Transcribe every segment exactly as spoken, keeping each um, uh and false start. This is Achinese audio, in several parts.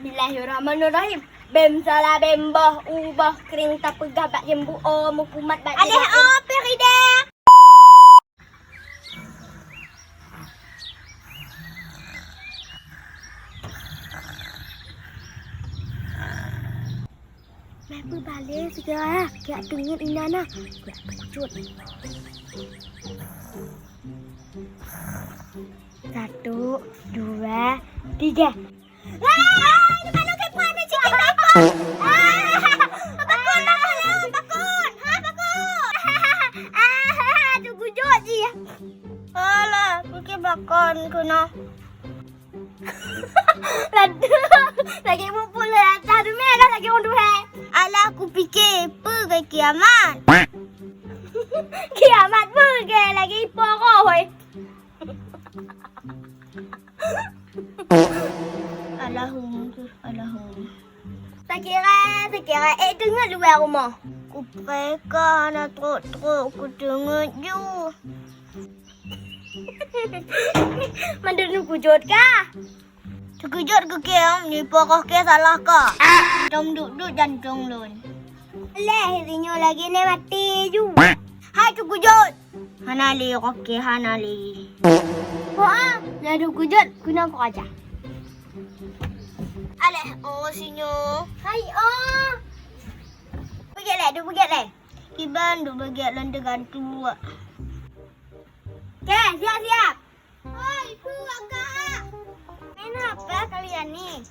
Bismillahirrahmanirrahim. Bem salah bem boh, u boh kring tapeugah bak jeuem bu o, meukumat bak jeuem. Aleh o, Perida. Meubeubale segera, jak teungeut inan na, jak teukujut. Satu, dua, tiga. Wah, di mana kepala cikgu Taifah? Ah, bakon, bakon, bakon. Ha, bakon. Ah, teukujut jih. Alah, pike bakon keunoe. Lagèe bubuk le atas tu meh, dah lagèe ureueng duhai. Alah, kupike peue keu kiamat. Kiamat peue keu lagèe ipo roh, hoi. Alah, hum, alah, hum. Sakira, sakira, eh, teungeut luwa rumoh. Kupreh ka hana trok-trok, kuteungeut ju. Mandum teukujut ka? Teukujut keu kèe, nyoe poh kèe salah ka. Tom duek-duek jantong lôn. Leh, sinyoe lagèe nyan maté ju. Hai teukujut. Hana lé, oke, hana lé. Ho ah, nyang teukujut keunoe keu aja. Aleh, oh sinyoe. Hai, oh. Peugèt lé, duek peugèt lé. Kiban duek peugèt lôn teugantuek. Oke, siap-siap. Oi, peue, Kak? Main apa kalian ni?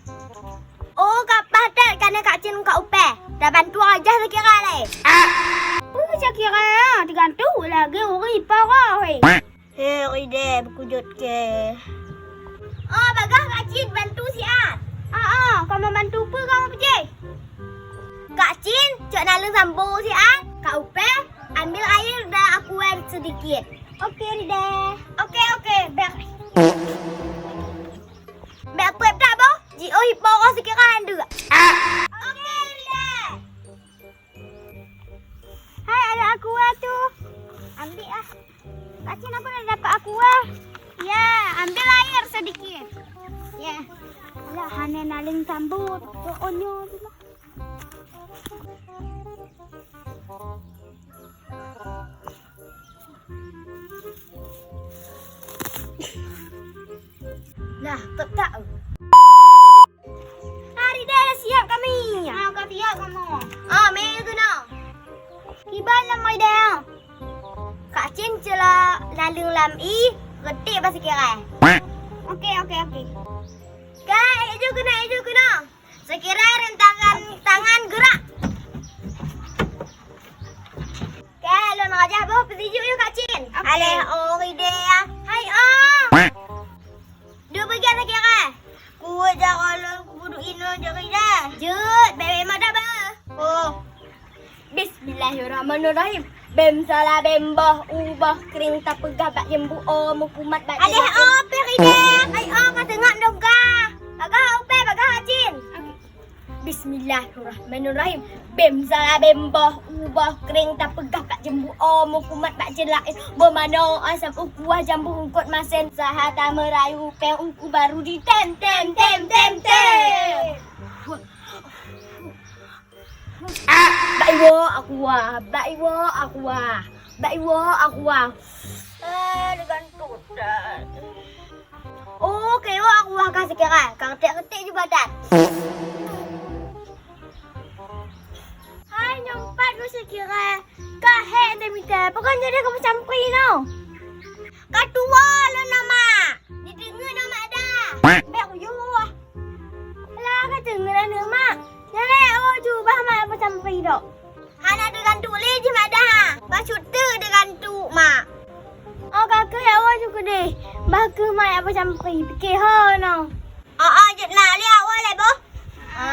Oh, Kak Pah that, ka na Kak Cin ka upèh. Tabantu aja sakira lé. Peue sakira, teugantuek lagèe ureueng ipo roh, hei. Hei, Ride, beukujut kèe. Oh, bagah Kak Cin, bantu siat. Ah, ah, kamoe bantu peue kamoe peujéh? Kak Cin, cok naleueng sambo siat, ka upèh, ambil air dan aqua sedikit. Oke, Rida. Oke, oke, bèk. Bèk peuet that boh, jiôh ipo roh sikira andeuk. Oke, Rida. Hai, ada aqua tu. Ambil ah. Kak Cin, aku dah dapat aqua. Ya, ambil air sedikit. Ya. Alah, hana naleueng sambo, tokok nyoe tu lah. Nah, tetak. Hari dah siap kami. Ha, ka siap kamoe. Ah, mé keunoe. Kiban lam meja. Kak Cin cok naleueng lam ie, reutik bak sikira. Oke, oke, oke. Ka, iju keunoe, iju keunoe. Sikira rentangkan tangan gerak. Ka, lôn rajah boh peusijuek yôh Kak Cin. Oke. Aleh, oh, Rida. Hai, oh. Duek peugèt sikira. Kuweuet jaroe lôn, kupeuduek inoe jok Rida. Jeuet, bèk-bèk mata bah. Oh. Bismillahirrahmanirrahim. Bem salah bem boh, u boh kring tapeugah bak jeuem bu o, meukumat bak jeuem. Aleh, oh, Perida. Hai, oh, ka teungoh dong ka. Bagah upèh, bagah Cin. Oke. Bismillahirrahmanirrahim. Bem salah bem boh, u boh kring tapeugah bak jeuem bu o, meukumat bak jeuem laén. Boh manoe asam ukuah jambu ungkot masen, saha tameurayu péng uku baru di tem, tem, tem, tem, tem. Bak iwoe aqua, bak iwoe aqua, bak iwoe aqua. Eh, digantung dah. Oh, keu iwoe aqua ka sikira, ka reutik-reutik ju badan. Hai, nyoe pat ku sikira, ka hék teumitai, pakon jadi kamoe campri nyoe? Ka tuwo lôn nyoe, Mak. Dideungoe nyoe, Mak, dah. Bèk uyueh. Alah, ka teungoh nyoe, Mak. Nyan lé, oh, jubah Mak peucampri dok. Hana teugantuek lé jih, Mak, dah. Bacut teu teugantuek, Mak. Oh, ka keuh ya, oh, syukur deh. Bah keuh Mak ya peucampri. Pike ho nyoe. Oh, oh, jeuet na lé awai lé boh. Ha.